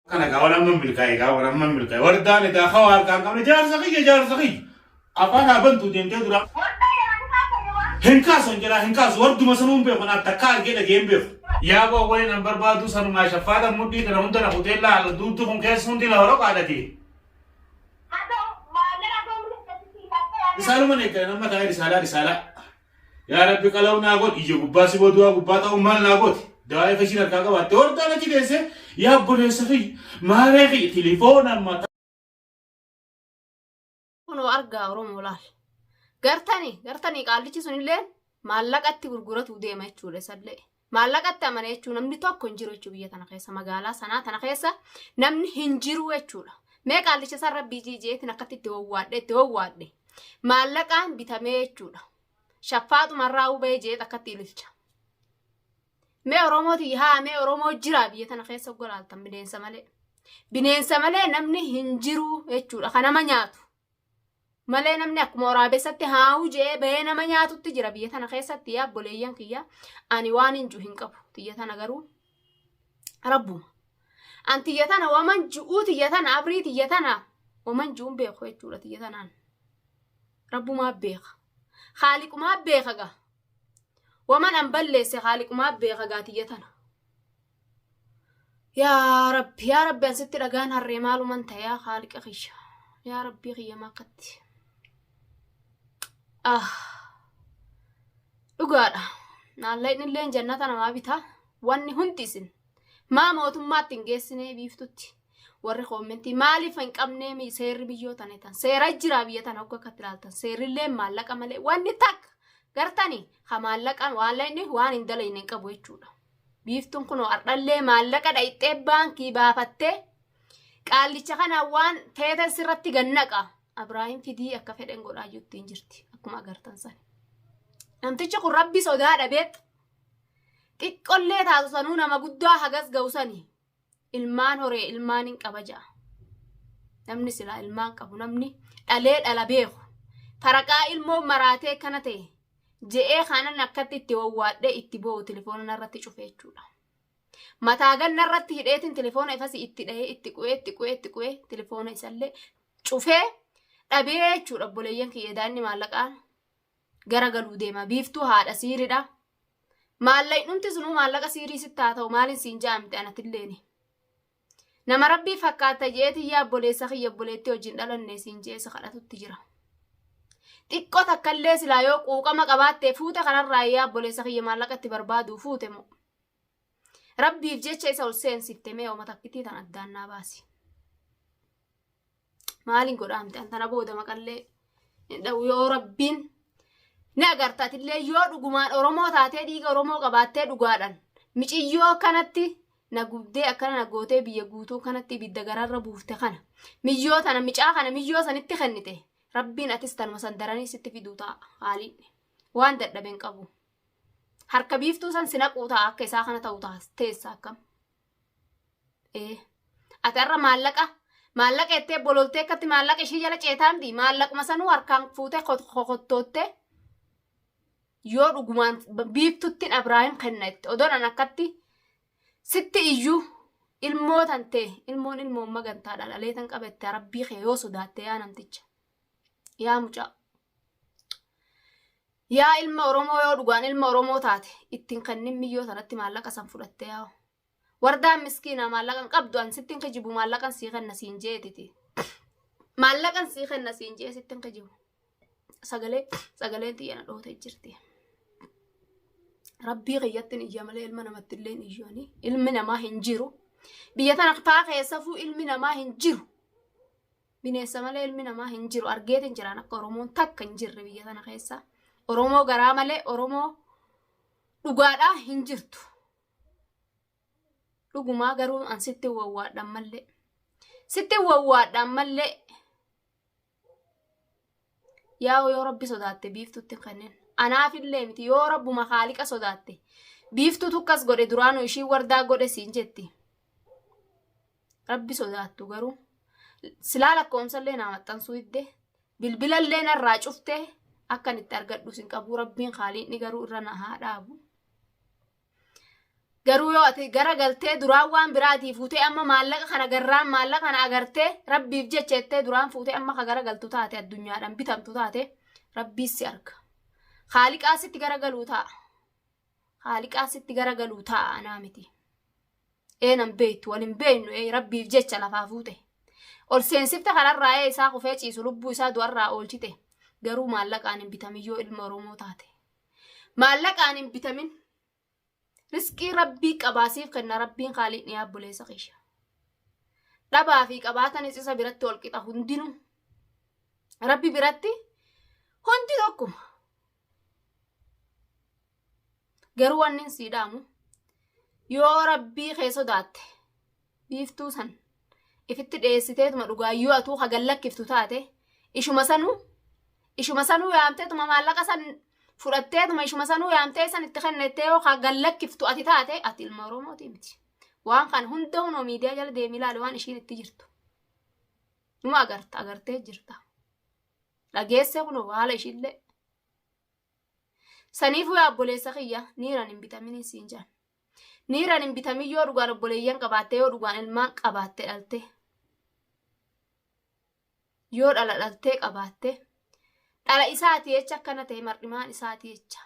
Kana gaa waan amma milkaa'e gaa waan amma milkaa'e. Wardaan edaa hawaa harkaan qabne jaarsa kiyya jaarsa kiyya. Afaan haa bantu deemtee duraa. Hin kaasu hin jedhaa hin kaasu warduma sanuu hin beeku naan takka argee dhagee hin beeku. Yaa boo wayin an barbaadu sanumaa shaffaata mudhii kana hunda na kutee laala duuddi kun keessa hundi lafa roqaadhati. Risaaluma eeggala nama taa'ee risaalaa risaalaa. Yaa Rabbi qalaw naa godhi ija gubbaa si bodu'aa gubbaa ta'uu maal naa gooti. Dawaa ifa ishiin harkaa qabaatte hordaan achi teessee yaa obboleessa kiyya maaree kiyya tilifoona mataa. Kunoo argaa Oromoo laal. Gartani gartanii qaallichi sunillee maallaqatti gurguratu deema jechuudha isallee. Maallaqatti amane jechuun namni tokko hin jiru jechuudha biyya tana keessa magaalaa sanaa tana keessa namni hin jiru jechuudha. Mee qaallicha san rabbii jiijeetiin akkatti itti wawwaadhe itti wawwaadhe. Maallaqaan bitamee jechuudha. Shaffaaxumarraa hubee jeet akkatti ililcha. Mee Oromoo tiyya haa mee Oromoo jira biyya tana keessa golaaltan bineensa malee. Bineensa malee namni hin jiru jechuudha. Kan nama nyaatu. Malee namni akkuma waraabessatti haa'uu je'ee bahee nama nyaatutti jira biyya tana keessatti yaa obboleeyyan kiyya. Ani waan hin jiru hin qabu. Tiyya tana garuu rabbuma. An tiyya tana waman ji'uu tiyya tana abrii tiyya tana waman ji'uun beeku jechuudha tiyya tanaan. Rabbumaa beeka. Haaliqumaa beeka gaa. Waman an balleesse haaliqumaa beeka gaa tiyya tana. Yaa Rabbi yaa Rabbi an sitti dhagaan harree maaluman ta'e yaa haaliqa kiyya. Yaa Rabbii kiyya maakatti. Ah. Dhugaadha. Naallaqni illee jannata namaa bitaa. Wanni hundi isin. Maa mootummaatti hin geessinee biiftutti. Warri koommentii maaliif hin qabnee mi seerri biyyoo tana tan seera jira biyya tana akka akkatti ilaaltan seerrillee maallaqa malee wanni takka gartanii ha maallaqaan waan inni waan hin dalayne hin qabu jechuudha. Biiftuun kunoo ardhallee maallaqa dhayxee baankii baafattee qaallicha kana waan feeten sirratti gannaqa. Abraahim fidii akka fedhen godhaa jirtu hin jirti akkuma agartan sana. Namtichi kun rabbi sodaa dhabeet xiqqollee taatu sanuu nama guddaa hagas ga'u sani ilmaan horee ilmaan hin qaba ja'a. Namni silaa ilmaan qabu namni dhalee dhala beeku. Faraqaa ilmoo maraatee kana ta'e je'ee kanan akkatti itti wawwaadhee itti boo'u tilifoona narratti cufe jechuudha. Mataa ganna irratti hidheetiin tilifoona ifasi itti dhahee itti qu'ee itti qu'ee itti qu'ee tilifoona isallee cufee dhabee jechuudha obboleeyyan kiyya daanni maallaqaan gara galuu deema. Biiftuu haadha siiridha. Maallaqnumti sunuu maallaqa siirii sitti haa ta'u maaliin siin ja'amte anatilleeni. Nama rabbii fakkaatta je'eetiin yaa obboleessa kiyya obboleettii wajjin dhalanne siin je'ee si kadhatutti jira. Xiqqoo takkallee silaa yoo quuqama qabaatte fuute kanarraa yaa obboleessa kiyya maallaqa itti barbaadu fuute moo. Rabbiif jecha isa ol seensifte mee oma takkitii tan addaan naa baasi. Maaliin godhaamte an tana booda maqallee hin dha'u yoo rabbiin ni agarta atillee yoo dhugumaan Oromoo taatee dhiiga Oromoo qabaattee dhugaadhaan miciyyoo kanatti na gubdee akkana na gootee biyya guutuu kanatti ibidda gararra buufte kana miyyoo tana micaa kana miyyoo sanitti kennite rabbiin atis tanuma san daranii sitti fiduu ta'a haaliin waan dadhabe hin qabu. Harka biiftuu san si naquu ta'a akka isaa kana ta'u ta'a teessa akkam. Ee. Ati har'a maallaqa maallaqa jettee bololtee akkatti maallaqa ishii jala ceetaa miti maallaquma sanuu harkaan fuutee kokottoottee yoo dhugumaan biiftuttiin Abraahim kenna itti odoon an akkatti sitti iyyuu ilmoo tantee ilmoon ilmoon magantaadha dhalee tan qabette rabbii kee yoo sodaatte yaa namticha yaa mucaa yaa ilma Oromoo yoo dhugaan ilma Oromoo taate ittiin kennin miyyoo sanatti maallaqa san fudhattee yaa Wardaan miskiina maallaqan qabdu an sittin kijibu maallaqan sii kenna siin jeetiti. Maallaqan sii kenna siin jee sittin kijibu. Sagalee sagaleen tiyya na dhoote jirti. Rabbii kiyyattin iyya malee ilma namatti illee hin iyyu ani. Ilmi namaa hin jiru. Biyya tana faa keessafuu ilmi namaa hin jiru. Bineensa malee ilmi namaa hin jiru. Argeetin jiraan akka Oromoon takka hin jirre biyya tana keessa. Oromoo garaa malee Oromoo dhugaadhaa hin jirtu. Dhugumaa garuu an sitti wawwaadhaan mallee. Sitti wawwaadhaan mallee. Yaa yoo rabbi sodaatte biiftutti hin kennin. Anaafillee miti yoo rabbuma haaliqa sodaatte. Biiftutu akkas godhe duraanuu ishiin wardaa godhe siin jetti. Rabbi sodaattu garuu. Silaa lakkoomsallee naa maxxansuu didde. Bilbilallee narraa cuftee akkan itti argadhu sin qabu rabbiin haaliqni garuu irra na haa dhaabu. Garuu yoo ati gara galtee duraan waan biraatii fuutee amma maallaqa kana garraan maallaqa kana agartee rabbiif jecha jettee duraan fuutee amma ka gara galtu taate addunyaadhaan bitamtu taate rabbiis si arga. Haaliqaa sitti gara galuu ta'a. Haaliqaa sitti gara galuu ta'a anaa miti. Eenan beektu wal hin beeknu ee rabbiif jecha lafaa fuute. Ol seensifte kanarraa ee isaa kufee ciisu lubbuu isaa du'arraa oolchite. Garuu maallaqaan hin bitamin yoo ilma Oromoo taate. Maallaqaan hin bitamin. Risqii rabbii qabaa siif kenna rabbiin kaaliqni yaa obboleessa kiyya. Dhabaa fi qabaatanis isa biratti wal qixa hundinuu. Rabbi biratti hundi tokkuma. Garuu wanni sii dhaamu yoo rabbii kee sodaatte biiftuu san ifitti dheessiteetuma dhugaa yoo atuu hagan lakkiftu taate ishuma sanuu ishuma sanuu yaamteetuma maallaqa san fudhatteetuma ishuma sanuu yaamtee san itti kennettee yoo hagan lakkiftu ati taate ati ilma Oromootii miti. Waan kan hunda hunoo miidiyaa jala deemi ilaali waan ishiin itti jirtu. Numa agarta agartee jirta. Dhageessee kunoo haala ishiillee. Saniifuu yaa obboleessa kiyya niiran hin bitamin siin jedhan. Niiran hin bitamin yoo dhugaan obboleeyyan qabaatte yoo dhugaan ilmaan qabaatte dhalte. Yoo dhala dhaltee qabaatte dhala isaati jecha akkana ta'e mar'imaan isaati jecha.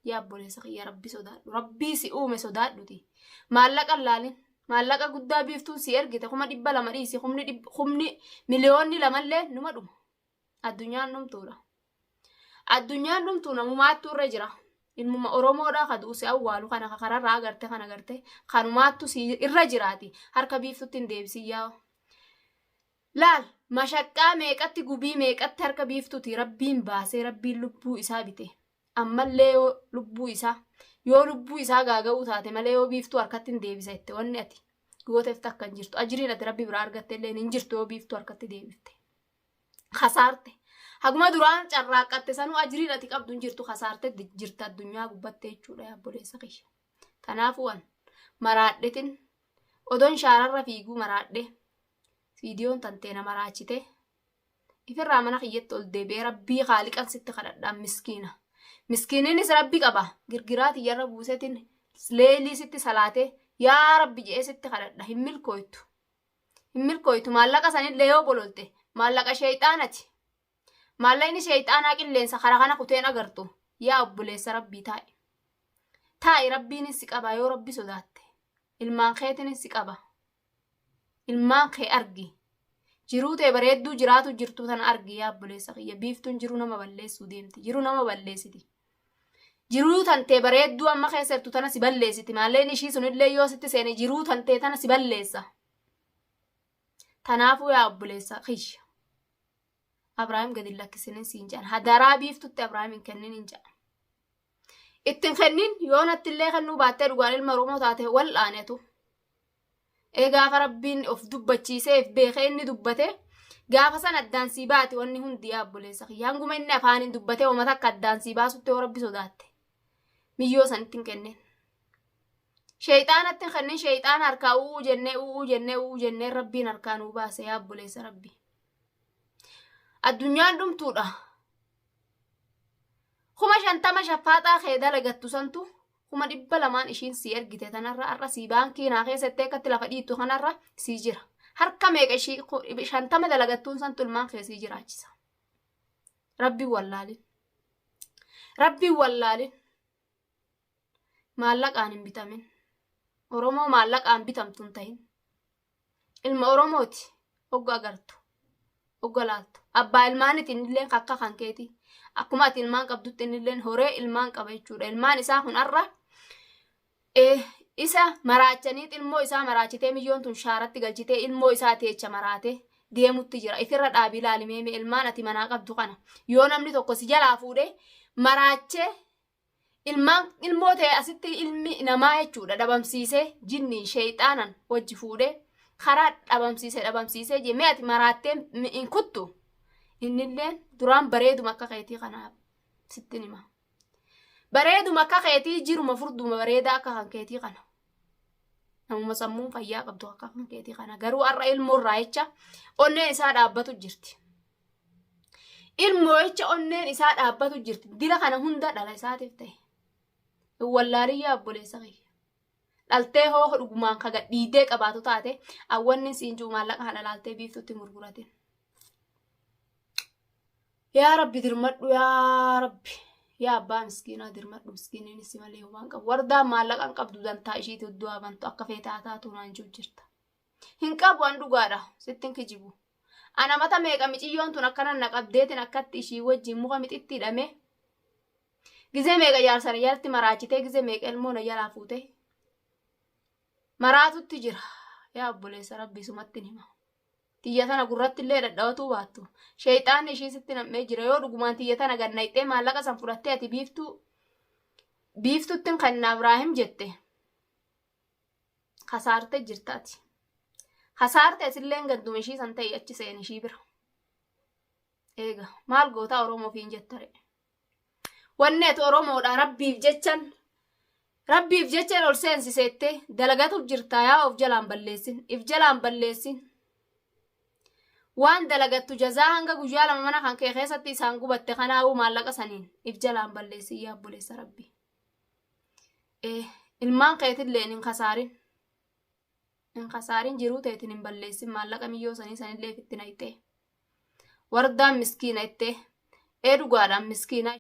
Yaa obboleessa kiyya rabbi sodaadhu. Rabbii si uume sodaadhuti. Maallaqa hin laalin. Maallaqa guddaa biiftuun si ergite 200,000 dhiisi kumni miliyoonni lamallee numa dhuma. Addunyaan dhumtuudha. Addunyaan dhumtuu namumaattuu irra jira. Ilmuma Oromoodhaa ka du'u si awwaalu kana ka kararraa agarte kana agarte kanumaattu si irra jiraati. Harka biiftutti hin deebisin yaa. Laal mashaqqaa meeqatti gubii meeqatti harka biiftuti rabbiin baasee rabbiin lubbuu isaa bite. Ammallee yoo lubbuu isaa yoo lubbuu isaa gaaga'uu taate malee yoo biiftuu harkatti hin deebisa jette wanni ati gooteef takka hin jirtu. Ajiriin ati rabbi biraa argatte illee hin jirtu yoo biiftuu harkatti deebifte. Kasaarte. Haguma duraan carraaqqatte sanuu ajiriin ati qabdu hin jirtu kasaarte jirta addunyaa gubbatte jechuudha yaa obboleessa kiyya. Kanaafuu an maraadhetin odoon shaararra fiiguu maraadhe viidiyoon tantee na maraachite ifirraa mana kiyyatti ol deebi'ee rabbii kaaliqan sitti kadhadhaan miskiina. Miskiininis rabbi qaba girgiraa tiyyarra buusetin leelii sitti salaatee yaa rabbi je'ee sitti kadhadha hin milkooytu. Hin milkooytu maallaqa sanillee yoo bololte maallaqa sheeyxaanati. Maallaqni sheeyxaanaa qilleensa kara kana kuteen agartu yaa obboleessa rabbii taa'i. Taa'i rabbiinis si qaba yoo rabbi sodaatte. Ilmaan keetinis si qaba. Ilmaan kee argi. Jiruu tee bareedduu jiraatu jirtu tana argi yaa obboleessa kiyya. Biiftuun jiruu nama balleessuu deemti. Jiruu nama balleessiti. Jiruu tantee bareedduu amma keessa jirtu tana si balleessiti. Maalleen ishii sunillee yoo sitti seene jiruu tantee tana si balleessa. Tanaafuu yaa obboleessa kiyya. Abrahaam gadi hin lakkisinin siin jedhan. Hadaraa biiftutti Abrahaam hin kennin hin jedhan. Itti hin kennin yoo natti illee kennuu baattee dhugaan ilma Oromoo taate wal'aanetu. Ee gaafa rabbiin of dubbachiisee if beekee inni dubbate gaafa san addaan sii baati wanni hundi yaa obboleessa kiyya. Hanguma inni afaaniin dubbatee wama takka addaan sii baasutti yoo rabbi sodaatte. Miyyoo sanitti hin kennin. Sheeyxaanatti hin kennin sheeyxaana harkaa u'uu jennee u'uu jennee u'uu jennee rabbiin harkaa nuu baase yaa obboleessa rabbi. Addunyaan dhumtuudha. 50,000 shaffaaxaa kee dalagattu santu 200,000 ishiin sii ergite tanarra har'a sii baankii naa keessatti akkatti lafa dhiittu kanarra sii jira. Harka meeqa ishii 50 dalagattuun santu ilmaan kee sii jiraachisa. Rabbiin wallaalin. Rabbiin wallaalin. Maallaqaan hin bitamin. Oromoo maallaqaan bitamtu hin tahin. Ilma Oromooti. Hogga agartu. Hogga laaltu. Abbaa ilmaaniti innilleen akka kan keeti. Akkuma ati ilmaan qabdutti innilleen horee ilmaan qaba jechuudha. Ilmaan isaa kun har'a isa maraachanii ilmoo isaa maraachitee miyyoon tun shaaratti galchitee ilmoo isaati jecha maraate deemutti jira. Ifirra dhaabii ilaali meemee ilmaan ati manaa qabdu kana. Yoo namni tokko si jalaa fuudhee maraachee Ilmaan ilmoo ta'e asitti ilmi namaa jechuudha dhabamsiisee jinniin sheeyxaanan wajji fuudhee karaa dhabamsiisee dhabamsiisee jee mee ati maraattee hin kuttu innilleen duraan bareeduma akka keetii kanaaf sittin hima. Bareeduma akka keetii jiruma furduma bareedaa akka kan keetii kana. Namuma sammuun fayyaa qabdu akka kan keetii kana garuu har'a ilmoo irraa jecha onneen isaa dhaabbatu jirti. Ilmoo jecha onneen isaa dhaabbatu jirti. Dila kana hunda dhala isaatiif ta'e. Hin wallaalin yaa obboleessa kiyya. Dhaltee hoo dhugumaan ka gadhiidee qabaatu taate awwanni siin jiru maallaqa kana laaltee biiftutti hin gurguratin. Yaa Rabbi dirmadhu yaa Rabbi. Yaa abbaa miskiinaa dirmadhu miskiiniin si malee waan qabu. Wardaan maallaqa hin qabdu dantaa ishiiti hudduu habantu akka feetaa taatu naan jiru jirta. Hin qabu an dhugaadha sitti hin kijibu. Ana mata meeqa miciyyoon tun akkana na qabdeetiin akkatti ishii wajjin muka mixitti hidhame. Gizee meeqa jaarsa na jalatti maraachitee gizee meeqa ilmoo na jalaa fuutee. Maraatutti jira. Yaa obboleessa rabbii sumatti hima. Tiyya tana gurratti illee dhadhawatuu baattu. Sheeyxaanni ishii sitti nam'ee jira. Yoo dhugumaan tiyya tana gad naqxee maallaqa san fudhattee ati biiftuu biiftutti kan Abraahim jette. Kasaarte jirta ati. Kasaarte asilleen ganduma ishii san ta'e achi seen ishii bira. Eega maal gootaa Oromoo fiin jettare. Wanni ati Oromoodha rabbiif jechan rabbiif jechan ol seensiseette dalagatuuf jirtaa yaa of jalaan balleessin if jalaan balleessin. Waan dalagattu jazaa hanga guyyaa lama mana kan kee keessatti isaan gubatte kanaa'uu maallaqa saniin if jalaan balleessin yaa obboleessa rabbii. Ilmaan keetilleen hin kasaarin. Hin kasaarin jiruu teetiin hin balleessin maallaqa miyyoo sanii sanillee itti naqxee. Wardaan miskiina ittee. Ee dhugaadhaan miskiina.